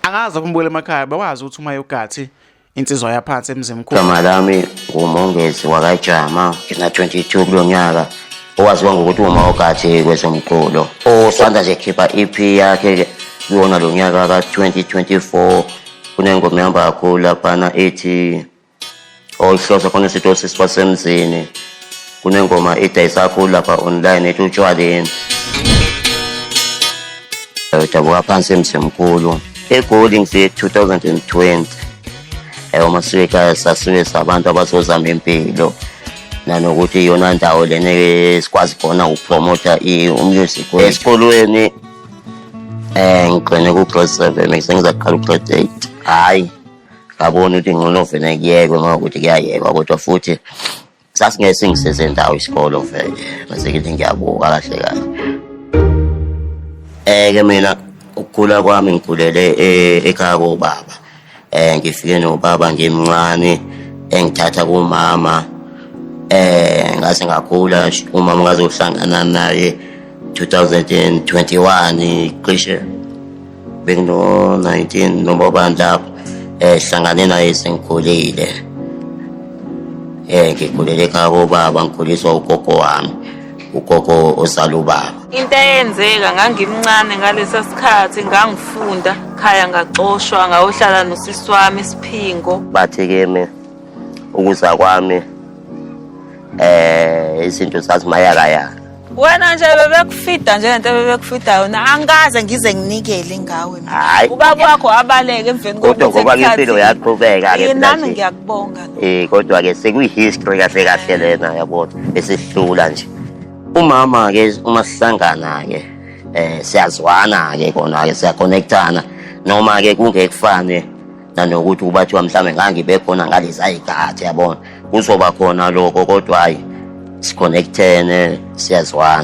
Angazi ukumbukela emakhaya bewazi ukuthi uma yogathi insizwa yaphansi emzimkhulu. Igama lami nguMongezi wakaJama, ngina-22 kulo nyaka, owaziwa ngokuthi uMawugathi kwezomculo. Osanda nje khipha EP yakhe kuwona lo nyaka ka-2024. Kunengoma ehamba kakhulu laphana ethi Oyihloso khona sithi osisi basemzini. Kunengoma edayisa kakhulu lapha online ethi utshwaleni. Udabuka phansi emzimkhulu. EGoli ngifike 2020. Uma sifika ekhaya sasuke sabantu abazozama impilo nanokuthi iyona ndawo lena esikwazi khona ukupromotha umusic wethu. Esikolweni ngigcine ku-grade 7 sengizaqala u-grade 8. Hhayi ngabona ukuthi ngcono vele kuyekwe uma ukuthi kuyayekwa kodwa futhi sasingeke singisize ndawo isikolo vele mase ngithi ngiyabuka kahle kahle. Ke mina ukukhula kwami ngikhulele ekhaya kobaba. Ngifike nobaba ngimncane engithatha kumama ngase ngakhula umama ngazohlangana naye 2021 cishe bengino-19 noma bani lapho hlangane naye sengikhulile. Ngikhulele ekhaya kobaba ngikhuliswa ugogo wami, ugogo ozala ubaba. Into eyenzeka ngangimncane ngalesa sikhathi ngangifunda khaya ngaxoshwa ngayohlala nosisi wami isiphingo. Bathi kimi ukuza kwami izinto zazimayakayaka. Wena nje bebekufida nje lento bebekufida yona angikaze ngize nginikele ngawe mina. Hayi. Ubaba wakho abaleke emveni Kodwa ngoba impilo yaqhubeka ke nami ngiyakubonga lo. Kodwa ke sekuyi-history kahle kahle lena yabona esihlula nje. Umama ke uma sihlangana ke siyazwana ke kona ke siyaconnectana noma ke kungekufane nanokuthi kubathiwa mhlawumbe ngangibe khona ngaleza yikhathi yabona kuzoba khona lokho kodwa hayi siconnectene siyazwana.